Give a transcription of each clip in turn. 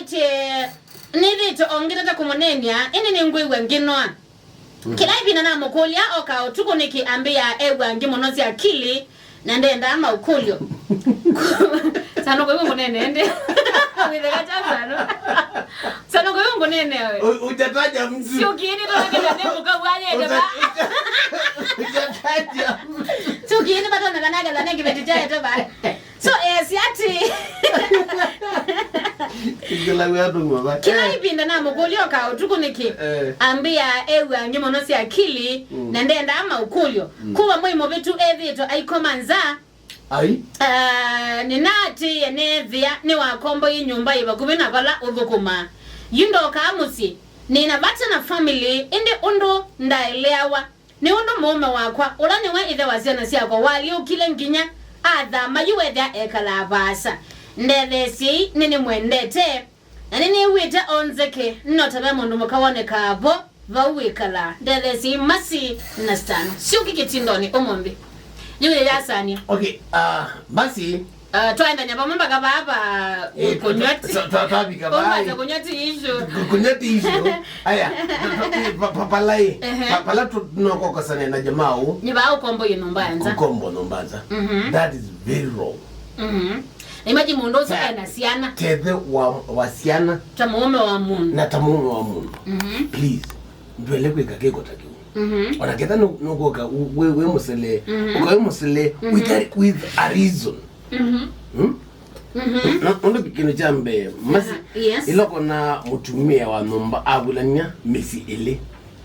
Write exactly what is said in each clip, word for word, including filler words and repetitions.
Atĩ, nĩthĩte o ngĩtata kũmũneenea, ĩndĩ nĩngwĩw'a ngĩnoa. Kĩla ĩvinda namũkũlya oka ũtukũ nĩkĩ, ambĩa ew'a ngĩmũnosya akili na ndendaa maũkũlyo. Sano kwa hivyo ngũnene ende. Wĩtheka cha sano. Sano kwa hivyo ngũnene we. U-, hujataja mtu. Sio kieni tu lakini ndio mkao waje. Uja-, uja-, hujataja mtu. Sio kieni bado na kanaka na nenge beti cha eto ba. So, eh, si ati. Kĩla wĩa ndũng'wa va. Kĩla ĩvinda namũkũlya oka ũtukũ nĩkĩ? Eh. Ambĩa ew'a ngĩmũnosya akili na ndendaa maũkũlyo. Kuma mwei mũvĩtu ethĩtwe aikoma nza. Ai. Ah, nĩnaatĩĩe neethĩa nĩwakomboie nyũmba yĩ vakuvĩ na vala ũthũkũmaa. Yu ndokaa mũsyĩ. Nĩna vata na family, ĩndĩ ũndũ ndaeleawa. Nĩ ũndũ mũũme wakwa, ũla nĩwe ĩthe wa syana syakwa, walyũkile nginya athama yu wethĩa ekalaa vaasa. Ndetheesyei, nĩnĩmwendete, na nĩnĩw'ĩte o nzeke, no ta ve mũndũ mũka wonekaa vo vau wĩkalaa. Ndetheesyei Mercy na Stan. Syũki kĩtindonĩ ũmũnthĩ. Yu yĩyasania. Okay, uh, Mercy. Uh, twaendany'a vamwe mpaka vaa va eh, kũnywa ti-, twa-, twa-, twavika vai. Ũmbaza kũnywa ti issue. Kũ-, kũnywa ti issue. Aya, twa-, twa-, eh, pa-, pa-, palai. Ehe. Pa-, pala tu-, nokokosana na jamaa ũ. Nĩ vaa ũkomboie nyũmba ya nza. Ũkombo nyũmba nza. Mhm. That is very wrong. Mhm. Imagine mũndũ ũcio ena syana. Tethe wa, wa syana. Ta mũũme wa mũndũ. Na ta mũũme wa mũndũ. Mhm. Please. Ndwele kwĩka kĩko ta kĩu. Mhm. Ona ketha nũ-, nũkũka wĩ, wĩ mũsele, mhm, ũka wĩ mũsele, mhm, with a, with a reason. Mhm. Hmm? Mhm. Na ũndũ kĩndũ kya mbee, Mercy, aha, yes, ĩla ũkona mũtumĩa wa nyũmba avulany'a mĩsyĩ ĩlĩ.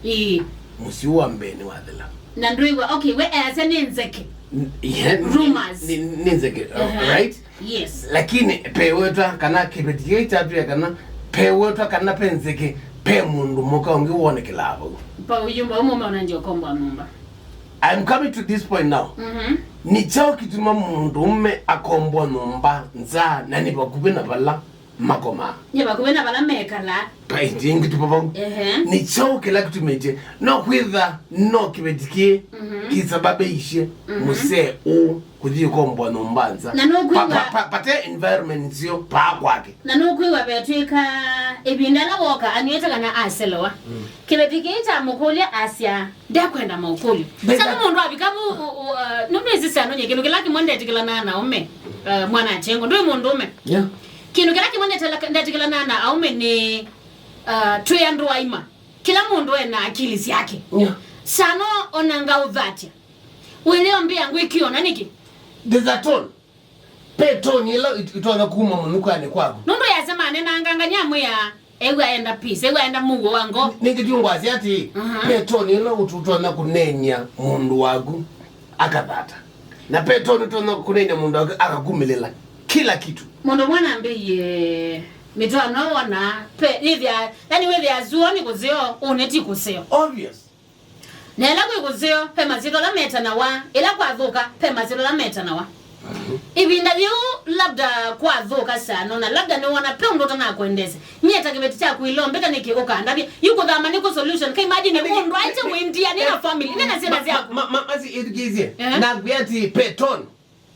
Ĩĩ. Mũsyĩ ũũ wa mbee nĩwathela. Na ndwĩw'a, okay, we easya nĩ nzeke. N-, yeah, rumors. Nĩ, nĩ nzeke, uh, aha, right? Yes. Lakini pewetwa kana kĩveti kĩĩ kyatwĩa kana pewetwa kana pe nzeke, pe mũndũ mũka ũngĩ wonekelaa vau. Pa ũyumba ũmwe maona ndio kombo nyũmba. I'm coming to this point now. Mhm. Nĩ kyaũ kĩtuma mũndũũme akomboa nyũmba nza na nĩ vakuvĩ na vala makomaa? Nĩ vakuvĩ na vala mekalaa. Painti ĩngĩ tupa vau. Ehe. Nĩ kyaũ kĩla kĩtumĩtye? No kwĩtha no kĩveti kĩĩ, mhm, kĩsababeisye, mhm, mũsee ũũ kũthi ũkomboa nyũmba nza. Na nũkwĩw'a pa, pa, pa, pate environment nzeo paa kwake. Na nũkwĩw'a vetw'ĩka ĩvinda ĩla woka anyw'ĩte kana aselewa. Mm. Kĩveti kĩĩ kyamũkũlya asya, ndekwenda maũkũlyo. Sasa mũndũ avika vu, u-, u-, uh, nũmĩsisya nonye kĩndũ kĩla kĩmwe ndetĩkĩlanaa na aũme, uh, mwana atengo, ndwĩ mũndũũme. Yeah. Kĩndũ kĩla kĩmwe ndetela-, ndetĩkĩlanaa na aũme nĩ, uh, twĩ andũ aima. Kĩla mũndũ ena akili syake. Yeah. Sano ona ngaũthatya. Wĩleo mbĩa ngwĩkĩona nĩkĩ? There's a tone. Pe tone ĩla it-, ĩtonya kuma mũnukanĩ kwaku. Nũndũ yasema anenanganga nyamwĩa, ew'a enda peace, ew'a enda mũuo wa ngo. Nĩngĩ tiũngwasya atĩ, aha, pe tone ĩla ũtonya kũneeny'a mũndũ waku akathata. Na pe tone ũtonya kũneeny'a mũndũ waku akakumĩlĩla kila kitu. Mũndũ mwana ambĩie mĩtwano wona, pe, yĩthĩa, yani wĩthĩa zuo nĩ kũseo, ũne ti kũseo. Obvious. Na ĩla kwĩ kũseo, pe masyĩtwa ala metanawa, ĩla kwathũka, pe masyĩtwa ala metanawa. Mhm. Ĩvinda yĩu, labda kwathũka sana, na labda nĩwona pe ũndũ ũtanakwendesya. Nyie ta kĩveti kyaku ĩlo, mbĩta nĩkĩ ũkandavya? Yu kũthama nĩkũ solution? Ka imagine mũndũ aĩte wĩndia, nĩ na family, nĩ na syana syaku. Ma, ma, ma, Mercy, ĩthukĩĩsye. Eh? Nakwĩa atĩ, pe tone.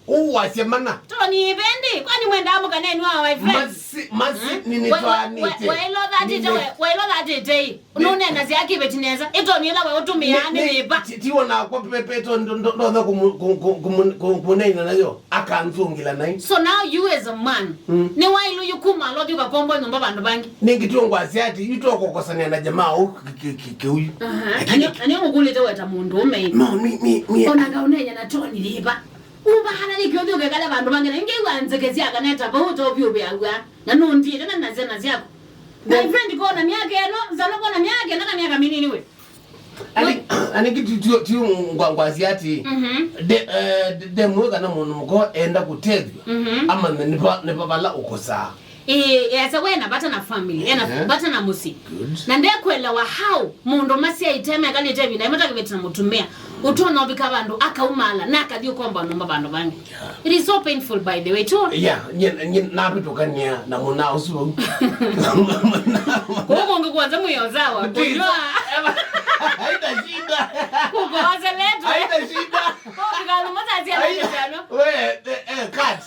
Ũwasya mana. Toni ivendi, kwani mwendaa mũkaneni wa wife? Mercy, Mercy, hmm? Nĩnĩtwaanĩte. Wailothatĩte, wailothatĩte ĩ. Nũnenasya kĩveti nesa. Ĩtoni ĩla we ũtũmĩaa nĩ yĩva? Ti wona kwa pepe to ndonya kũmũneina nayo. Akanzũngĩla nai. So now you as a man, mm, nĩ wailu yu kuma alothi ũkakomboa nyũmba vandũ vangĩ. Nĩngĩ tiũngwasya atĩ, yu tokũkosania na jamaa ũu kĩuyu. Aha. Lakini anio mũkũlĩte weta mũndũ ũme. No, mi, mi, mi. Ona ngaũnenya na Toni yĩva? Ũmbaana nĩkĩ ũthi ũkekale vandũ vangĩ na ingĩ iwa nzeke sya kaneta vau ũtovyũvĩaw'a na nũndiĩte na nasya na syaku. My friend kona myaka ĩno, nzano kona myaka ĩno na myaka mĩnini we. Ani, ani kitu tio, tio ngwa, ngwasya ati, mhm, de, eh, de, de mwe kana mũndũ mũko enda kũtethyo, mhm, ama nĩ pa, nĩ pa vala ũkosaa. Ĩĩ, esa we na vata na family, ena, ehe, vata na mũsyĩ. Good. Na ndekwelewa how mũndũ masyaĩte mekalĩte ĩvinda ĩmwe takĩvĩte na mũtumĩa, ũtona ũvika vandũ akaumala na akathi ũkomba nyũmba vandũ vangĩ. Yeah. It is so painful, by the way, too. Yeah, nye, nye napĩtũkania na mũna ũsu vau. Kũu kũngĩ kwanza mwĩyo sawa, please, kũnywa. Haina shida. Kũkoseletwe. Haina shida. Kũu kĩkalũmũsasya na kĩsano. We, eh, eh, cut.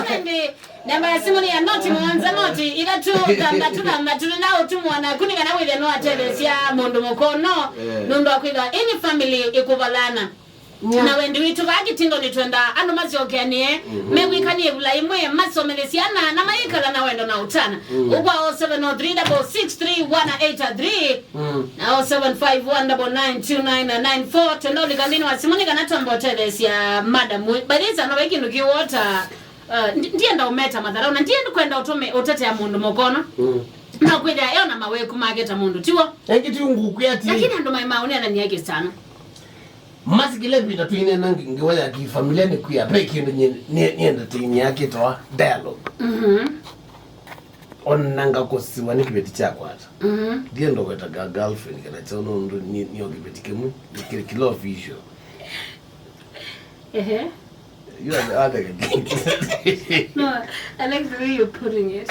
Ĩndĩ namba ya simũ nĩ ya noti mũonza, noti ithatũ, thanthatũ, thanthatũ, nĩ na ũtũmwa naku nĩ kana wĩthĩe nĩwatetheesya mũndũ mũkono, eh, nũndũ wa kwĩthĩwa any family ĩkũvalana. Yeah. Na wendi witũ vaa kĩtindonĩ twenda andũ masyokeanĩe, mhm, mekwĩkanie ĩvula ĩmwe, masomele syana, na mayĩkala na wendo na ũtana. Mm. Ũkwa oh seven oh three double six three one eight three, mm, na oh seven five one double nine two nine nine four. Twenda ũlika nthĩnĩ wa simũ nĩ kana twamba ũtetheesya madam ũyũ. By the way, sana vai kĩndũ kĩwota, uh, ndi-, ndienda ũmeta matharaũ, na ndienda kwenda ũtũme ũtetea mũndũ mũkono. Mm. Na kwĩthĩa eo na maweku make ta mũndũ, tiwo? Ĩngĩ ti ngukwĩa ati. Lakini andũ mai maũneanania kĩsana. Masi kĩla ĩvinda twĩneena ngi-, ngewa ya kĩfamilia nĩ kwĩa, ve kĩndũ nye-, nye-, nyenda tĩnyĩa kĩtawa dialogue. Mhm. Ona ngakũsiwa nĩ kĩveti kyakwa ata. Mhm. Ndienda ũweta ga girlfriend kana kyaũ nũndũ nĩ, nĩ o kĩveti kĩmwe, nĩ kĩ-, kĩla official. Ehe. You are the other guy. No, I like the way you're putting it.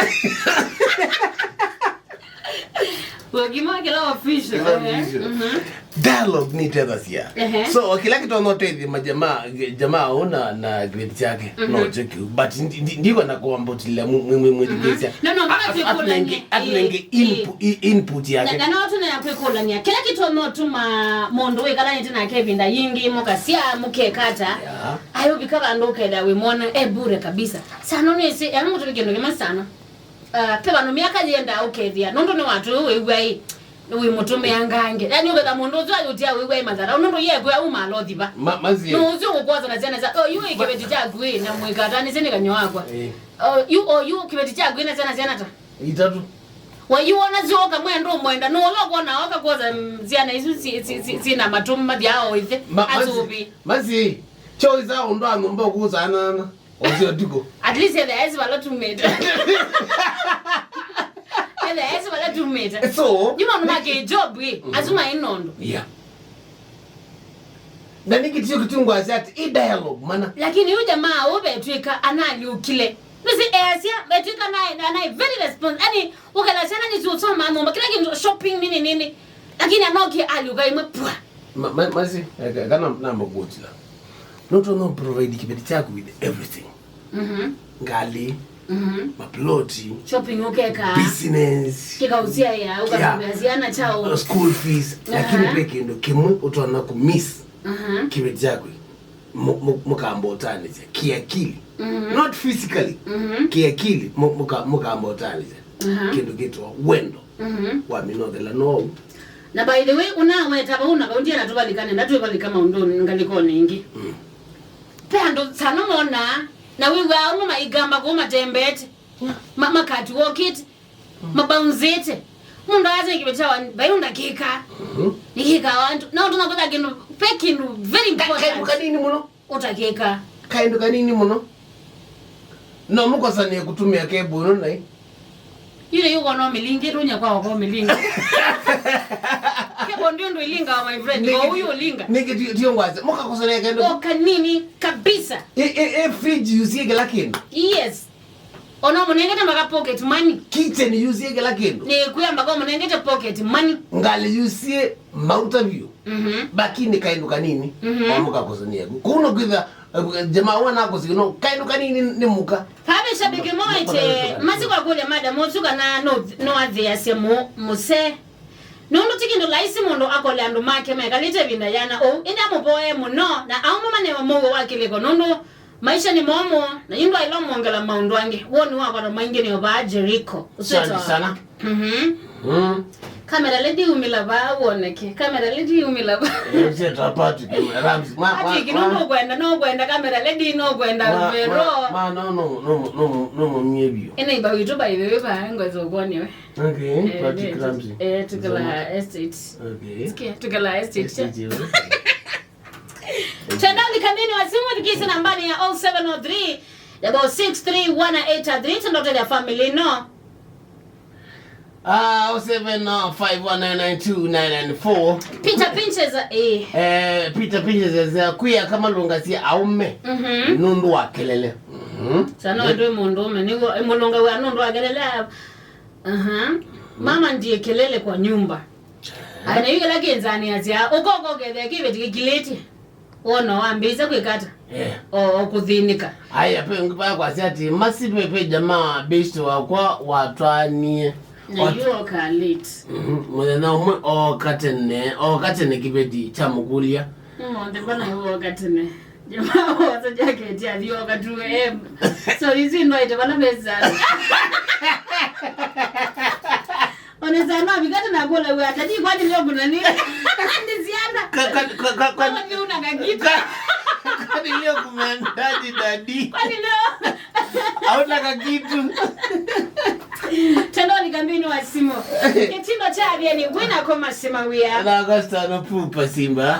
Wagima kĩla official. Kĩla, ehe, official. Mhm. Dialogue nĩ tethasya. Ehe. So, kĩla kĩtonya ũtethya majamaa, jamaa ũna na kĩveti kyake, mhm, no kyo kĩu. But ndi-, ndi-, ndiko na kwambotilila mwĩthikĩsya. Mhm. No, no, mpaka twĩkũlany'a. Atulenge, atulenge, eh, inpu-, eh, i-, input yake. Na, na no tũnea kwĩkũlany'a. Kĩla kĩtonya ũtuma mũndũ wĩkalanĩte nake ĩvinda yingĩ, mũkasya, mũkekata. Yeah. Ayũvika vandũ ũkethĩa wĩmwona e bure kabisa. Sana nĩsĩ, yani mũtũvi kĩndũ kĩmwe sana. Uh, pe vandũ myaka yĩendaa ũkethĩa, nũndũ nĩ watũĩ wĩw'a ĩ, wĩmũtũmĩa ngange. Yani ũketha mũndũ ũsu ayũtia wĩw'a ĩ matharaũ, nũndũ yekwĩa uma alothi va. Ma-, mazi. Nũũ ũsu ũkũkwosa na syana sya, oh, yu ĩ kĩveti kyaku ĩ, na mwĩkatanĩsye nĩ kanywa wakwa. Eh. Oh, yu, oh, yu kĩveti kyaku ĩ na syana syana ta? Itatũ. Wa yu wona syoka mwenda ũmwenda, nũũ ũla ũkwona oka kwosa, mm, syana isu si, si, si, si na matũ mathyaa o ithe. Ma-, mazi. Asũvi. Mazi. Choice a ũndũ a nyũmba ũkũsa anana. Ũsio tuko. At least ethe esi vala tumĩte. Ethe esi vala tumĩte. So, nyuma nũma ke job ĩ, mhm, asu mai nondo. Yeah. Na nĩkĩ tio kĩtungwa ati i dialogue mana. Lakini yu jamaa ũvetwĩka analyũkile. Nĩsĩ easya vetwĩka nae, na nae very responsible. Ani ũkela syana nĩ sũsoma nyũmba, kila kindu shopping nini nini. Lakini anokie alyũka imwe pwa. Ma-, ma-, masi, eh, ka-, kana namba kuotila. Nũtonya provide kĩveti kyaku with everything. Mhm. Ngalĩ, mhm, maploti, shopping ũkeka, business, kĩkausia ya, yeah, ũkasomea syana chao, uh, school fees, lakini, aha, ve kĩndũ kĩmwe ũtonya ku miss, aha, kĩveti kyaku. Mu-, mu-, mũkamba ũtanĩsya kiakili. Mhm. Not physically. Mhm. Kiakili, mu-, mũka-, mũkamba ũtanĩsya. Aha. Kĩndũ kĩtwa wendo. Mhm. Waminothela nou. Na by the way, unaweta vau na vau, ndiana tũvalikane, ndatwĩvalika maũndũnĩ ngalĩkonĩ ĩngĩ. Mm. Pe andũ sana monaa, na wĩw'aa ũmwe maigamba kũu matembete. Ma-, makati wokĩte. Mm. Mabaunzĩte. Mũndũ aatĩ kĩveti kya wa-, vai ndakĩka. Mhm. Nĩkĩkaa andũ. Na ũtũna kũtha kĩndũ, pe kĩndũ very important. Ka-, kaĩndũ kanini mũno. Ũtakĩka. Kaĩndũ kanini mũno. No mũkosanĩe kũtũmĩa kebo ĩno naĩ. Yule yuko no milingi, tunya kwa wako milingi. Kebo ndio ndo ilinga, my friend. Nĩkĩ-, kwa huyo ulinga. Nĩkĩ ti-, tio ngwaze. Mũkakosanĩe kaĩndũ. O kanini kabisa. E, e, e fridge yusie kĩla kĩndũ. Yes. Ona mũnengete maka pocket money. Kitchen yusie kĩla kĩndũ. Nĩ kwĩamba kwa mũnengete pocket money. Ngalĩ yusie mauta vyũ. Mhm. Lakini kaĩndũ kanini, mhm, o mũkakosania. Kũu no kwĩtha, eh, jamaa wana akosi, no, kaĩndũ kanini nĩ mũka. Vave shabiki moite, masi kwa kule madam ũsu kana no, no athĩasya mu-, mũse. Nũndũ ti kĩndũ laisi mũndũ akole andũ make mekalĩte ĩvinda yana ũu, ĩndĩ amũvoe mũno, na aũme manewe mũuo wa kĩlĩko, nũndũ maisha nĩ momũ, na yu ndwaĩla ũmwongela maũndũ angĩ. Woni wakwa na maingĩ nĩ ovaa Jericho. Asante sana. Mhm. Mm. Camera lady umila vaa woneke. Camera lady umila vaa. Eh, seta Patrick Ramsey. Ma, ma, Patrick, ma. No kwenda, no kwenda camera lady, no kwenda ma, vero. Ma, ma, no, no, no, no, no, no, mie bio. Ene iba witu by the way, ba ngozo kuone we. Okay, eh, Patrick Ramsey. Eh, Tukela Estate. Okay. Sikia, Tukela Estate. Estate, yeah. Twenda ũlikanĩnĩ wa simu, thikĩsĩ nambani ya oh seven oh three, double six three, one eight three, tenda ũtethya family ĩno. Ah, oh seven five one nine nine two nine nine four. Peter Pinches, eh. Eh, Peter Pinches, eh, kwĩa kama lungasia aume. Mhm. Nũndũ wa kelele. Mhm. Sana ndwe mũndũ ũme, nĩguo, eh, mũlũnga wa nũndũ wa kelele, ah, aha. Mama ndiye kelele kwa nyumba. Aya, na yu kĩla kĩnzanĩasya, ũkoko ũkethĩa kĩveti kĩkilĩtye. Wona wambĩĩsya kwĩka ata? Eh. O, o kũthĩnĩka. Aya, pe, pe kwasya ati, masi pe, pe jamaa best wakwa watwanie. Na yu oka late. Mhm. Mũthenya ũmwe oka tene, oka tene kĩveti kya mũkũlya. Ũmũnthĩ mbona yu oka tene? Jamaa wosa jacket athi oka two a.m. So, isu indwaĩte vala mesa. Onesa no vikate na kula wa tadi kwani leo kuna nini? Ni ziana. Ka, ka, ka, ka, ka, Kama ni una kakitu. Ka, kwani leo kumeenda dadi? Kwani leo? Hauna kakitu. Tendo ni kambini wa simu. Kitindo cha vyeni wina koma sima wia. Na Agosta no pupa simba.